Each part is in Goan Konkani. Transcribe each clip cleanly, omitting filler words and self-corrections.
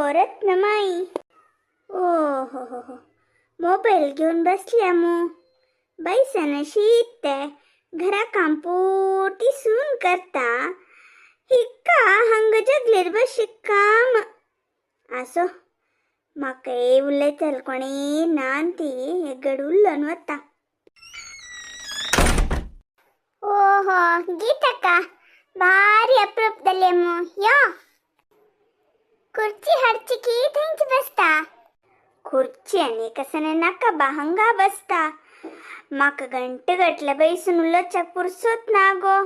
रत्नमाई. ओ हो हो हो, मोबाईल घेऊन बसल्या मू. बैसन शीत घरा काम पोटी सून करता. हिक्का हंग जगलेर बशी काम असो. म्हाका उलयतल कोणी नान ती हेगड उल्लोन वता. ओहो गीतक्का, भारी अप्रूपदलेमू. यो खुर्ची हडचिकी थंयच बसता. खुर्ची आनी कसने नाका बा, हंगा बसता. म्हाका गंट गटले बैसून उलोवच्याक पुरसोत ना गो.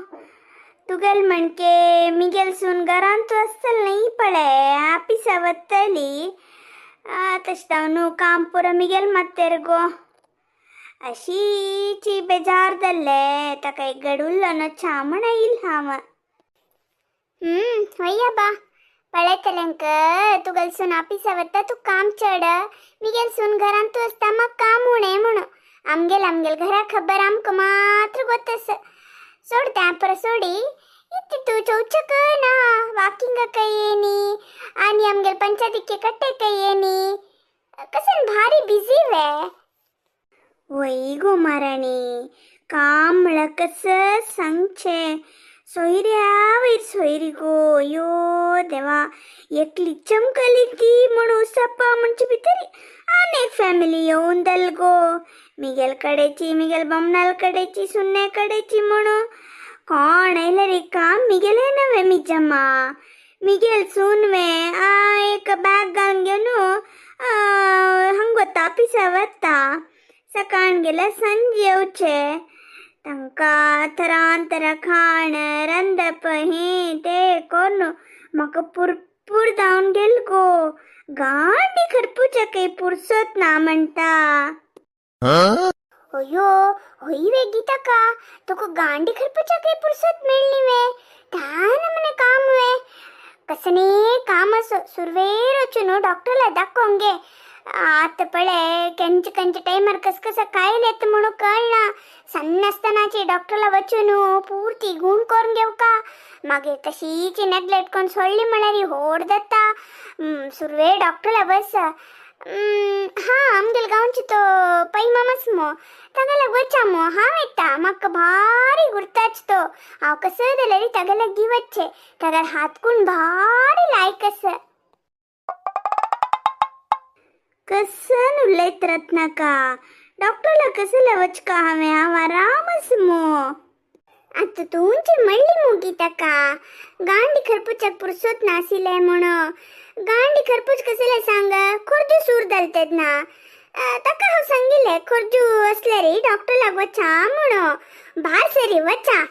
तुगेल म्हणके मिगेल सून घरांत आसतल न्ही पळय, आपिसा वतली. तशें जावन न्हू काम पुरो मिगेल मात्तेर गो. अशीची बेजार जाल्ले. ताका एक गड उल्लो च्या म्हण येयल हांव. वया बा, पळयतल्यांक तुगेल सून आपिसा वता, तूं काम चड, मिगेल सून घरांत आसता, म्हाका काम उणें म्हणून. आमगेल आमगेल घरा खबर आमकां मात्र गोत. सोड तें परत सोडी. इत्ती तूं चौचक ना वाकिंगाक येनी आनी आमगेल पंचायतीके कट्टेक येनी. कसन भारी बिझी वे? वय गो माराणी, काम म्हळ्यार कसं सांगचें, सोयऱ्या वयर सोयरी गो. यो देवा, एकली चमकली ती म्हूण उसप्पा म्हणचे भितर आनी एक फॅमिली येवन दल गो. मिगेल कडेची, मिगेल बमनाल कडेची, सुन्ने कडेची म्हणून कोण आयल्यार काम मिगेले नवे. मिजम्मा मिगेल सून वे आ एक बॅग घालून घेवन हंग वता, ऑफिसा वता. सकाळ गेल्यार सांजे येवचे. तांकां तरांतरा खाण रांदप हें तें करून म्हाका पुरपूर जावन गेल गो. गांडी खरपुच्याकय पुरसत ना म्हणटा. अयो, हय वे गीताका, तुका गांडी खरपुच्याकय पुरसत मेळ्ळी वे? त्या नमने काम वे? कसने काम असो, सुरवेर वचून डॉक्टरला दाखोवंक गे. आतां पळय केंच केंच टायमार कस कस कायल येता म्हणून कळना. सन्न आसतनाची डॉक्टरला वचून पुर्ती गूण करून घेवका. मागीर तशीच नेग्लेक्ट करून सोडली म्हळ्यार होड जाता. सुरवे डॉक्टरला बस. हा, आमगेल गांवची तो पै मामाच मो, ताका वचा मो. हांव येता, म्हाका भारी गुर्ताच तो. हांव कसं जाल्यार ताका लागीं वचचें. ताका हातकून भारी लायक आसा. कसन उलयत रत्नाका, डॉक्टरला कसले वचका हांवें? हांव आराम आसा मो. आतां तुमची म्हणली मु गीताका, गांडी खरपुच्याक पुरसोत नाशिल्लें म्हणून. गांडी खरपूच कसले सांग, खोर्जू सूर घालतात ना. ताका हांव सांगिल्लें, खोर्जू असल्यार डॉक्टरला वचा म्हणून. भार सरी वचा.